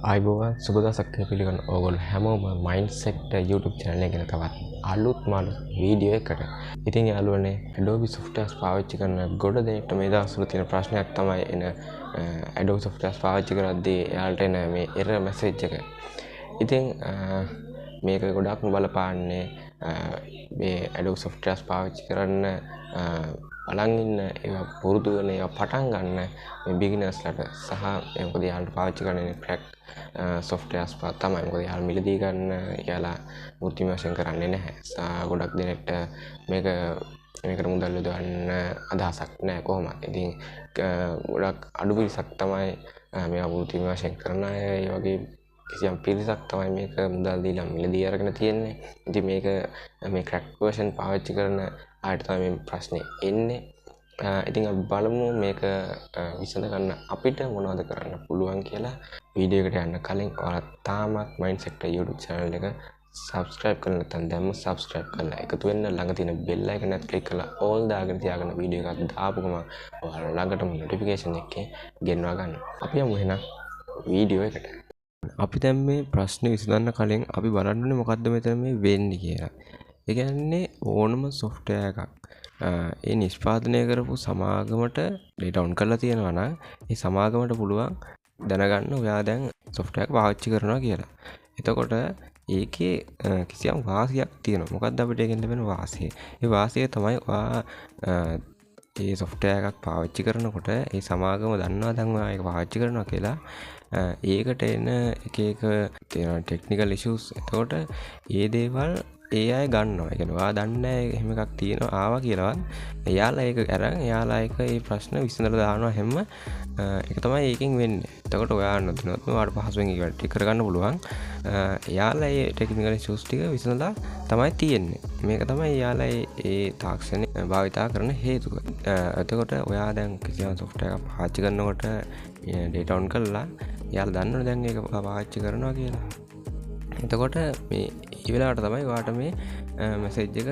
ආයුබෝවන් සුබ දවසක් පිළිගන්න ඕගොල්ලෝ හැමෝම මයින්ඩ් සෙක්ටර් YouTube channel එකේ ගැන තවත් අලුත්ම අලුත් වීඩියෝ එකකට. ඉතින් යාළුවනේ Adobe softwares පාවිච්චි කරන ගොඩ දෙනෙක්ට මේ දවස්වල තියෙන ප්‍රශ්නයක් තමයි එන Adobe softwares පාවිච්චි කරද්දී එයාලට එන මේ error message එක. ඉතින් මේක ගොඩක්ම බලපාන්නේ මේ Adobe softwares පාවිච්චි කරන්න බලන් ඉන්න ඒවා පුරුදු වෙන ඒවා පටන් ගන්න මේ බිග්ිනර්ස්ලාට සහ ඒ මොකද යාළුවට පාවිච්චි කරන ක්‍රැක් සොෆ්ට්වෙයාර්ස් තමයි. මොකද යාළු මිලදී ගන්න එයාලා වෘත්තිමය වශයෙන් කරන්නේ නැහැ. සහ ගොඩක් දෙනෙක්ට මේකට මුදල් යොදවන්න අදහසක් නැහැ කොහොමත්. ඉතින් ගොඩක් අඩු පිරිසක් තමයි මේවා වෘත්තිමය වශයෙන් කරන අය. ඒ වගේ කිසියම් පිරිසක් තමයි මේක මුදල් දීලා මිලදී අරගෙන තියෙන්නේ. ඉතින් මේක මේ ක්‍රැක් වර්ෂන් පාවිච්චි කරන අයට තමයි මේ ප්‍රශ්නේ එන්නේ. ඉතින් අපි බලමු මේක විසඳ ගන්න අපිට මොනවද කරන්න පුළුවන් කියලා. වීඩියෝ එකට යන්න කලින් ඔයාලා තාමත් මයින්ඩ් සෙක්ටර් YouTube channel එක subscribe කරලා නැත්නම් දැන්ම subscribe කරලා එකතු වෙන්න. ළඟ තියෙන bell icon එකත් click කරලා all දාගෙන තියාගෙන වීඩියෝ එකක් දාපු ගමන් ඔයාලා ළඟටම notification එකේ ගෙන්වා ගන්න. අපි යමු එහෙනම් වීඩියෝ එකට. අපි දැන් මේ ප්‍රශ්නේ විසඳන්න කලින් අපි බලන්න ඕනේ මොකද්ද මෙතන මේ වෙන්නේ කියලා. ඒ කියන්නේ ඕනම සොෆ්ට්වෙයාර් එකක් ඒ නිෂ්පාදනය කරපු සමාගමට ඩේටා ඔන් කරලා තියෙනවා නම් ඒ සමාගමට පුළුවන් දැනගන්න ඔයා දැන් සොෆ්ට්වෙයාර් එක පාවිච්චි කරනවා කියලා. එතකොට ඒකේ කිසියම් වාසියක් තියෙනවා. මොකද්ද අපිට ඒකෙන් ලැබෙන වාසිය? ඒ වාසිය තමයි ඔයා ඒ සොෆ්ට්වෙයාර් එකක් පාවිච්චි කරනකොට ඒ සමාගම දන්නවා දැන් ඔයා ඒක පාවිච්චි කරනවා කියලා. ඒකට එන එක එක තියෙනවා ටෙක්නිකල් ඉෂුස්. එතකොට ඒ දේවල් ඒ අය ගන්නවා. ඒ කියන්නේ ඔයා දන්නේ නැහැ එහෙම එකක් තියෙනවා ආවා කියලාවත්. එයාලා ඒක අරන් එයාලා ඒක ඒ ප්‍රශ්න විසඳලා දානවා හැම. ඒක තමයි ඒකෙන් වෙන්නේ. එතකොට ඔයා නොදැනුවත්වම ඔයාට පහසුවෙන් ඒක වැඩ ටික කරගන්න පුළුවන්. එයාලා ඒ ටෙක්නිකල් ඉෂුස් ටික විසඳලා තමයි තියෙන්නේ. මේක තමයි එයාලා ඒ තාක්ෂණය භාවිතා කරන හේතුව. එතකොට ඔයා දැන් කිසියම් සොෆ්ට්වෙයාර් එකක් පාවිච්චි කරනකොට ඩේටා ඔන් කරලා එයාලා දන්නවනේ දැන් ඒක පාවිච්චි කරනවා කියලා. එතකොට මේ ඒ වෙලාවට තමයි ඔයාට මේ මැසේජ් එක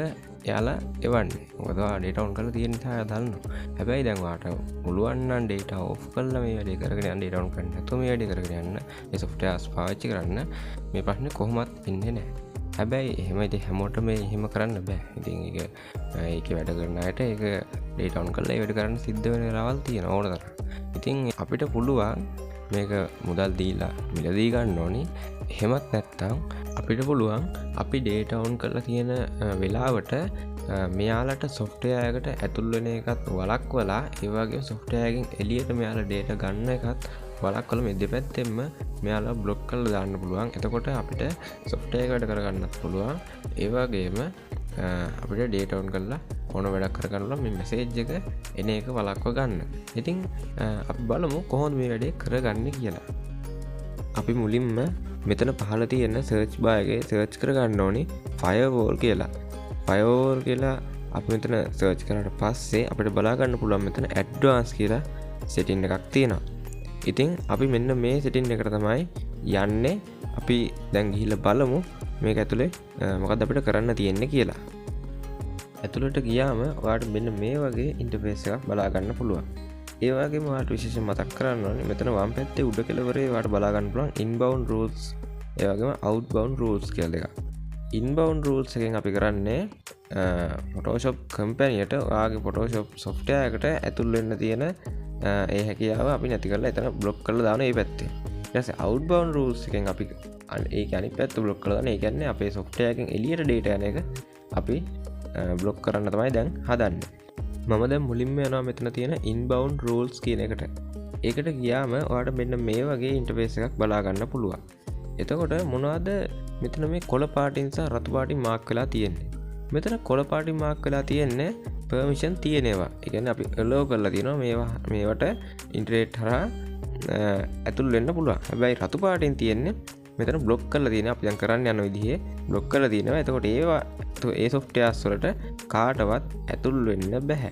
එයාලා එවන්නේ. මොකද ඔයා ඩේටා ඔන් කරලා තියෙන නිසා එයා දන්නවා. හැබැයි දැන් ඔයාට පුළුවන් නම් ඩේටා ඔෆ් කරලා මේ වැඩේ කරගෙන යන්න, ඩේටා ඔන් කරන්න නැතුව මේ වැඩේ කරගෙන යන්න, මේ සොෆ්ට්වෙයාර්ස් පාවිච්චි කරන්න මේ ප්‍රශ්නේ කොහොමත් එන්නේ නැහැ. හැබැයි එහෙම ඉතින් හැමෝටම එහෙම කරන්න බෑ. ඉතින් ඒකේ වැඩ කරන අයට ඒක ඩේටා ඔන් කරලා ඒ වැඩ කරන්න සිද්ධ වෙන වෙලාවල් තියෙනවා ඕන තරම්. ඉතින් අපිට පුළුවන් මේක මුදල් දීලා මිලදී ගන්න ඕනි. එහෙමත් නැත්නම් අපිට පුළුවන් අපි ඩේටා ඔන් කරලා තියෙන වෙලාවට මෙයාලට සොෆ්ට්වෙයාර් එකට ඇතුල් වෙන එකත් වළක්වලා, ඒ වගේම සොෆ්ට්වෙයාර් එකෙන් එළියට මෙයාලා ඩේටා ගන්න එකත් වළක්වලා මේ දෙපැත්තෙන්ම මෙයාලා බ්ලොක් කරලා දාන්න පුළුවන්. එතකොට අපිට සොෆ්ට්වෙයාර් එක වැඩ කරගන්නත් පුළුවන්. ඒ වගේම අපිට ඩේටා ඔන් කරලා ඕන වැඩක් කරගන්න පුළුවන් මේ මැසේජ් එක එන එක වළක්ව ගන්න. ඉතින් අපි බලමු කොහොමද මේ වැඩේ කරගන්නේ කියලා. අපි මුලින්ම මෙතන පහළ තියෙන සර්ච් බාර් එකේ සර්ච් කරගන්න ඕනි ෆයර්වෝල් කියලා. ෆයර්වෝල් කියලා අපි මෙතන සර්ච් කරාට පස්සේ අපිට බලා ගන්න පුළුවන් මෙතන ඇඩ්වාන්ස් කියලා සෙටින් එකක් තියෙනවා. ඉතින් අපි මෙන්න මේ සෙටින් එකට තමයි යන්නේ. අපි දැන් ගිහිල්ලා බලමු මේක ඇතුලේ මොකද්ද අපිට කරන්න තියෙන්නේ කියලා. ඇතුළට ගියාම ඔයාලට මෙන්න මේ වගේ ඉන්ටර්ෆේස් එකක් බලා ගන්න පුළුවන්. ඒ වගේම ඔයාලට විශේෂයෙන් මතක් කරන්න ඕනේ මෙතන වම් පැත්තේ උඩ කෙළවරේ ඔයාලට බලා ගන්න පුළුවන් ඉන්බවුන්ඩ් රූල්ස් ඒ වගේම අවුට්බවුන්ඩ් රූල්ස් කියලා දෙකක්. ඉන්බවුන්ඩ් රූල්ස් එකෙන් අපි කරන්නේ Photoshop කම්පැනියට ඔයාගේ Photoshop software එකට ඇතුල් වෙන්න තියෙන ඒ හැකියාව අපි නැති කරලා එතන බ්ලොක් කරලා දානවා ඒ පැත්තේ. ඊට පස්සේ අවුට්බවුන්ඩ් රූල්ස් එකෙන් අපි ඒක අනිත් පැත්ත බ්ලොක් කරලා දානවා. ඒ කියන්නේ අපේ software එකෙන් එළියට data යන එක අපි බ්ලොක් කරන්න තමයි දැන් හදන්නේ. මම දැන් මුලින්ම යනවා මෙතන තියෙන ඉන්බවුන්ඩ් රූල්ස් කියන එකට. ඒකට ගියාම ඔයාලට මෙන්න මේ වගේ ඉන්ටර්ෆේස් එකක් බලා ගන්න පුළුවන්. එතකොට මොනවද මෙතන මේ කොළ පාටින් සහ රතු පාටින් මාක් වෙලා තියෙන්නේ? මෙතන කොළ පාටින් මාක් වෙලා තියෙන්නේ පර්මිෂන් තියෙන ඒවා. ඒ කියන්නේ අපි ඇලෝ කරලා තියෙනවා මේවට ඉන්ටර්නෙට් හරහා ඇතුල් වෙන්න පුළුවන්. හැබැයි රතු පාටින් තියෙන්නේ මෙතන බ්ලොක් කරලා තියෙනවා. අපි දැන් කරන්න යන විදිහේ බ්ලොක් කරලා තියෙනවා. එතකොට ඒ සොෆ්ට්වෙයාර්ස් වලට කාටවත් ඇතුල් වෙන්න බැහැ.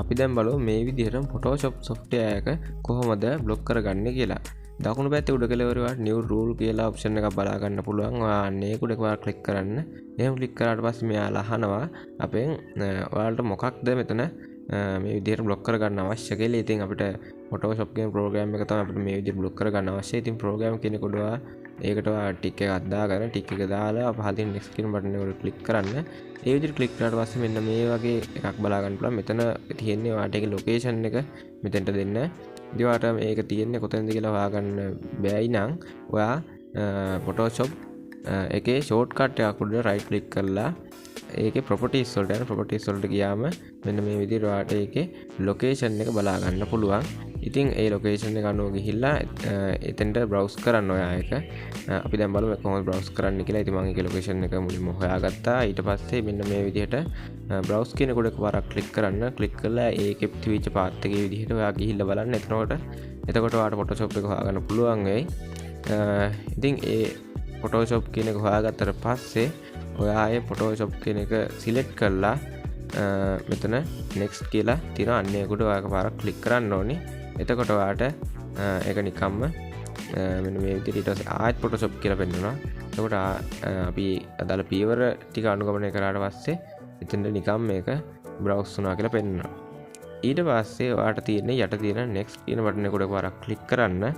අපි දැන් බලමු මේ විදිහටම Photoshop software එක කොහොමද බ්ලොක් කරගන්නේ කියලා. දකුණු පැත්තේ උඩ කෙළවරේ ඔයාලට new rule කියලා ඔප්ෂන් එකක් බලා ගන්න පුළුවන්. ඔයා අන්න ඒක උඩ එකපාරක් ක්ලික් කරන්න. එහෙම ක්ලික් කරාට පස්සේ මෙයාලා අහනවා අපෙන් ඔයාලට මොකක්ද මෙතන මේ විදිහට බ්ලොක් කරගන්න අවශ්‍ය කියලා. ඉතින් අපිට Photoshop කියන ප්‍රෝග්‍රෑම් එක තමයි අපිට මේ විදිහට බ්ලොක් කරගන්න අවශ්‍ය. ඉතින් ප්‍රෝග්‍රෑම් කියන කොට ඔයා ඒකට ඔයා ටික් එකක් දාගන්න. ටික් එක දාලා පහළින් next කියන බටන් එකට ක්ලික් කරන්න. ඒ විදිහට ක්ලික් කරාට පස්සේ මෙන්න මේ වගේ එකක් බලා ගන්න පුළුවන්. මෙතන තියෙන්නේ ඔයාට ඒකේ ලොකේෂන් එක මෙතෙන්ට දෙන්න. ඉතින් ඔයාට මේක තියෙන්නේ කොතනද කියලා හොයාගන්න බෑයි නම් ඔයා Photoshop එකේ ෂෝට්කට් එකක් උඩ රයිට් ක්ලික් කරලා ඒකේ ප්‍රොපර්ටිස් වලට යන ප්‍රොපර්ටිස් වලට ගියාම මෙන්න මේ විදිහට ඔයාට ඒකේ ලොකේෂන් එක බලා ගන්න පුළුවන්. ඉතින් ඒ ලොකේෂන් එක අනුව ගිහිල්ලා එතෙන්ට බ්‍රවුස් කරන්න ඔයා ඒක. අපි දැන් බලමු කොහොමද බ්‍රවුස් කරන්න කියලා. ඉතින් මම ඒකේ ලොකේෂන් එක මුලින්ම හොයාගත්තා. ඊට පස්සේ මෙන්න මේ විදිහට බ්‍රවුස් කියන කොට එකපාරක් ක්ලික් කරන්න. ක්ලික් කරලා ඒකේ තිබිච්ච පාත් එකේ විදිහට ඔයා ගිහිල්ලා බලන්න. එතකොට ඔයාට Photoshop එක හොයාගන්න පුළුවන් වෙයි. ඉතින් ඒ Photoshop කියන එක හොයාගත්තට පස්සේ ඔයා ඒ Photoshop කියන එක සිලෙක්ට් කරලා මෙතන next කියලා තියෙනවා. අන්න ඒකට ඔයා එකපාරක් ක්ලික් කරන්න ඕනේ. එතකොට ඔයාට ඒක නිකම්ම මෙන්න මේ විදිහට ඊට පස්සේ ආයෙත් Photoshop කියලා පෙන්නනවා. එතකොට අපි අදාළ පියවර ටික අනුගමනය කරාට පස්සේ එතෙන්ට නිකම් මේක බ්‍රවුස් වුණා කියලා පෙන්නනවා. ඊට පස්සේ ඔයාට තියෙන්නේ යට තියෙන next කියන බටන් එක උඩ එකපාරක් ක්ලික් කරන්න.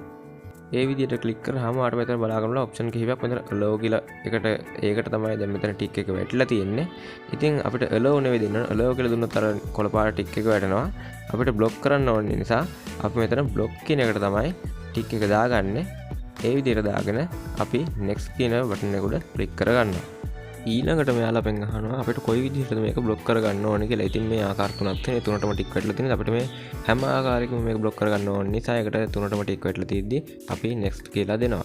ඒ විදිහට ක්ලික් කරාම ඔයාට මෙතන බලා ගන්න පුළුවන් ඔප්ෂන් කිහිපයක්. මෙතන allow කියලා එකට ඒකට තමයි දැන් මෙතන ටික් එක වැටිලා තියෙන්නේ. ඉතින් අපිට allow නෙවෙයි දෙන්න ඕන. allow කියලා දුන්නොත් අර කොළ පාට ටික් එක වැටෙනවා. අපිට බ්ලොක් කරන්න ඕන නිසා අපි මෙතන බ්ලොක් කියන එකට තමයි ටික් එක දාගන්නේ. ඒ විදිහට දාගෙන අපි next කියන බටන් එක උඩ ක්ලික් කරගන්නවා. ඊළඟට මෙයාලා අපෙන් අහනවා අපිට කොයි විදිහටද මේක බ්ලොක් කරගන්න ඕනේ කියලා. ඉතින් මේ ආකාර තුනක් තියෙනවා. ඒ තුනටම ටික් වැටලා තියෙනවා. අපිට මේ හැම ආකාරයකම මේක බ්ලොක් කරගන්න ඕන නිසා ඒකට තුනටම ටික් වැටලා තියෙද්දි අපි next කියලා දෙනවා.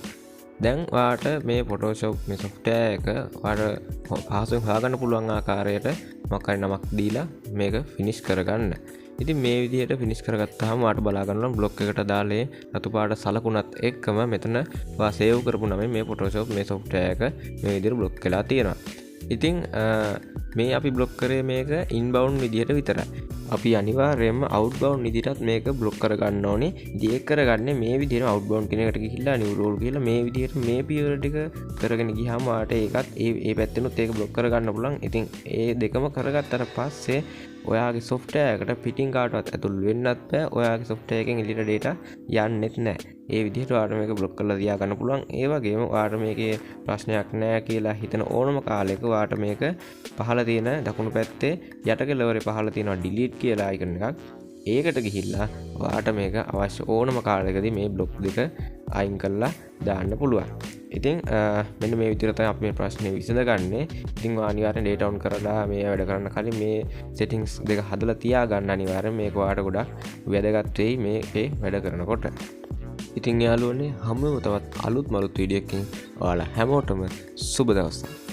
දැන් ඔයාට මේ Photoshop මේ software එක ඔයාට පහසුවෙන් හොයාගන්න පුළුවන් ආකාරයට මොකක් හරි නමක් දීලා මේක ෆිනිෂ් කරගන්න. ඉතින් මේ විදිහට ෆිනිෂ් කරගත්තාම ඔයාට බලා ගන්න පුළුවන් බ්ලොක් එකට දාලා ඒ රතු පාට සලකුණත් එක්කම මෙතන ඔයා සේව් කරපු නමෙන් මේ Photoshop මේ software එක මේ විදිහට බ්ලොක් වෙලා තියෙනවා. ඉතින් මේ අපි බ්ලොක් කරේ මේක ඉන්බවුන්ඩ් විදිහට විතරයි. අපි අනිවාර්යයෙන්ම අවුට්බවුන්ඩ් විදිහටත් මේක බ්ලොක් කරගන්න ඕනේ. ඉතින් ඒක කරගන්නේ මේ විදිහට අවුට්බවුන්ඩ් කියන එකට ගිහිල්ලා නිව් රූල් කියලා මේ විදිහට මේ පියවර ටික කරගෙන ගියාම ඔයාට ඒකත් ඒ පැත්තෙනුත් ඒක බ්ලොක් කරගන්න පුළුවන්. ඉතින් ඒ දෙකම කරගත්තට පස්සේ ඔයාගේ software එකට පිටින් කාටවත් ඇතුල් වෙන්නත් බෑ. ඔයාගේ software එකෙන් එළියට data යන්නෙත් නෑ. ඒ විදිහට ඔයාට මේක බ්ලොක් කරලා තියාගන්න පුළුවන්. ඒ වගේම ඔයාට මේකේ ප්‍රශ්නයක් නෑ කියලා හිතන ඕනම කාලයක ඔයාට මේක පහළ තියෙන දකුණු පැත්තේ යට කෙළවරේ පහළ තියෙනවා delete කියලා icon එකක්. ඒකට ගිහිල්ලා ඔයාට මේක අවශ්‍ය ඕනම කාලයකදී මේ බ්ලොක් දෙක අයින් කරලා දාන්න පුළුවන්. ඉතින් මෙන්න මේ විදිහට තමයි අපි මේ ප්‍රශ්නේ විසඳගන්නේ. ඉතින් ඔයා අනිවාර්යෙන් data on කරලා මේ වැඩ කරන්න කලින් මේ settings දෙක හදලා තියාගන්න අනිවාර්යෙන්. මේක ඔයාට ගොඩක් වැදගත් වෙයි මේකේ වැඩ කරනකොට. ඉතින් යාළුවනේ හැමෝම තවත් අලුත් මලුත් වීඩියෝ එකකින් ඔයාලා හැමෝටම සුබ දවසක්.